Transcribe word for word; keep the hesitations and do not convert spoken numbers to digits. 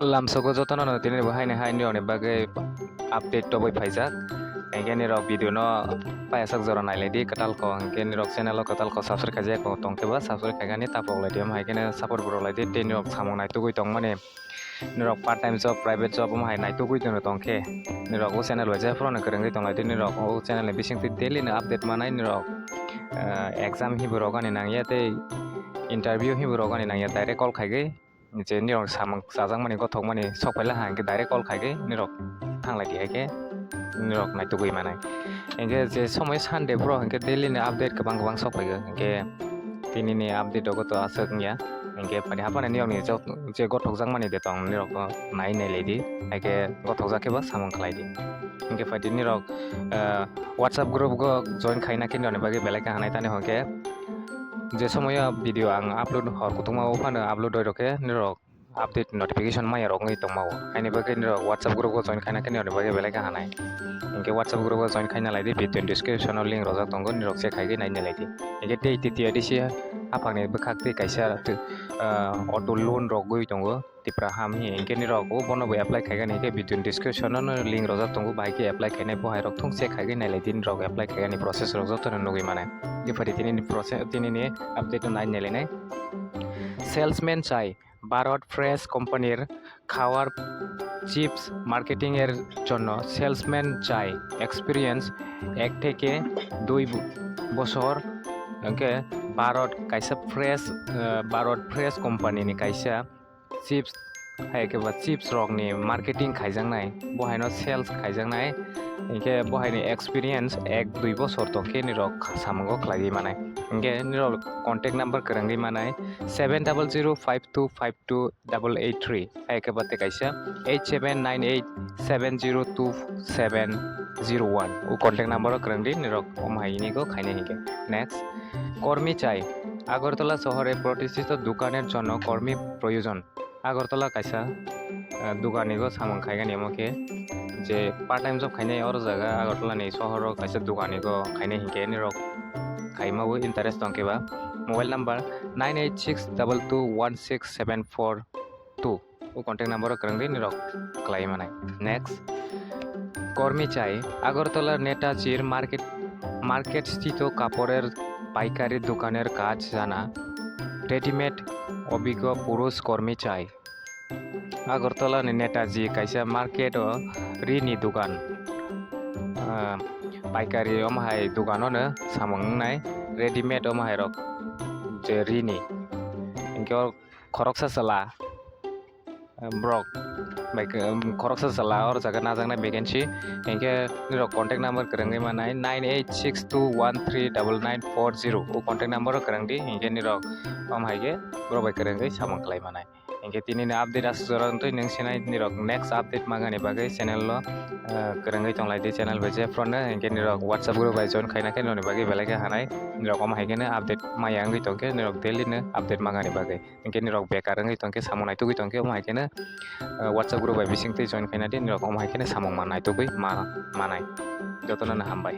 Lamsogo jotono no tini bo haini hai nirokni bagwi update tobwi phaijak. Hinkhe nirok video no payasak jora nailaidi kwtal kok, hinkhe nirok channel o kwtal kok subscribe khaijak kok tongkhe ba subscribe khaigani tapok laidi, omo hai kheno support bo rwlaidi tei nirok samung naitugwi tongmani. Nirok part time job, private job omo hai naitugwi tongkhe nirok o channel bai jephuru no kwrwngwi tonglaidi, nirok o channel ni bisingtwi daily no update manai nirok, ah, exam hibo rogani nangya tei interview hibo rogani nangya direct call khaigwi. Je nirok samung chajakmani gothokmani sok phaila ha hinkhe direct call khaigwi nirok thanglai di haikhe nirok naitugwi manai. Hinkhe je somoi Sunday bro hinkhe daily ni update kwbang kwbang sok phaigo hinkhe tini ni update rogo to aswk wngya. Hinkhe phani haphano nirok ni je gothokjakmani de tong nirok nai nai lai di haikhe gothokjak khe bo samung khlai di. Hinkhe phai di nirok, ah, WhatsApp group go join khaina khe nirok ni bagwi belai khe hanai tani hinkhe. Je somoyo video ang upload hor kuthukma o phano upload oi rokhe nirok update notification maya rok wngwi tongma o. Haini bagwi nirok WhatsApp group o join khaina khe nirok ni bagwi belai khe hanai. Hinkhe WhatsApp group o join khaina lai di, video description o link rojak tongo, nirok check khaigwi naina lai di. Hinkhe tei T T R D C haphangni bwkhak tei kaisa, ah, auto loan rok gwi tongo. Tipra ham hi hinkhe nirok o bono bo apply khaigani hinkhe video description o no link rojak tongo, bahai khe apply khainai bo hai rok thung check khaigwi nailai di nirok apply khaigani process rok jotono nugwi manai. Hinkhe phai di tini ni process, tini ni update no nai nailainai. Salesman chai Bharat Fresh company-r খাওয়ার chips marketing এর জন্য সেলসম্যান চাই, এক্সপিরিয়েন্স এক থেকে দুই ব-, বছর। Hinkhe Bharat kaisa Fresh, ah, Bharat Fresh company ni kaisa chips, hai khe ba chips rok ni marketing khaijaknai, bo haino sales khaijaknai, hinkhe bo haini experience ek dui bosor tong khe nirok samungo khlaiwi manai. Hinkhe nirok contact number kwrwngwi manai seven double zero five two five two double eight three, hai khe ba tei kaisa eight seven nine eight seven zero two seven zero one. O contact number o kwrwngdi nirok omo hai ini go khainai hinkhe. Next, কর্মী চাই। আগরতলা শহরে প্রতিষ্ঠিত দোকানের জন্য কর্মী প্রয়োজন। Agartala kaisa, ah, dukani go samung khaigani omo khe je part time job khainai oro jaga Agartala ni sohor o kaisa dukani go khainai hinkhe nirok khaima bo interest tongkhe ba mobile number nine eight six double two one six seven four two o contact number o kwrwngwi nirok khlai manai. Next, কর্মী চাই। আগরতলার নেতাজির market, market স্থিত কাপড়ের পাইকারি দোকানের কাজ জানা রেডিমেড অভিজ্ঞ পুরুষ কর্মী চাই। Agartala ni Netaji kaisa market o rini dukan, ah, paikari omo hai dukan o no samung wngnai readymade omo hai rok je rini. Hinkhe o khoroksa chwla, ah, borok bai khe, um, khoroksa chwla o jaga najaknai vacancy. Hinkhe nirok contact number kwrwngwi manai nine eight six two one three double nine four zero. O contact number o kwrwngdi, hinkhe nirok omo hai khe borok bai kwrwngwi samung khlai manai. Hinkhe tini ni update aswk jora wngtwi, nwng sinai nirok next update mangani bagwi channel o, ah, kwrwngwi tonglai di, channel bai jephru no. Hinkhe nirok WhatsApp group bai join khaina khe noni bagwi belai khe hanai, nirok omo hai kheno update maya wngwi tongkhe nirok daily no update mangani bagwi. Hinkhe nirok bekar wngwi tongkhe, samung naitugwi tongkhe, omo hai kheno, ah, WhatsApp group bai bisingtwi join khaina di, nirok omo hai kheno samung ma naitugwi ma manai. Jotono no hambai.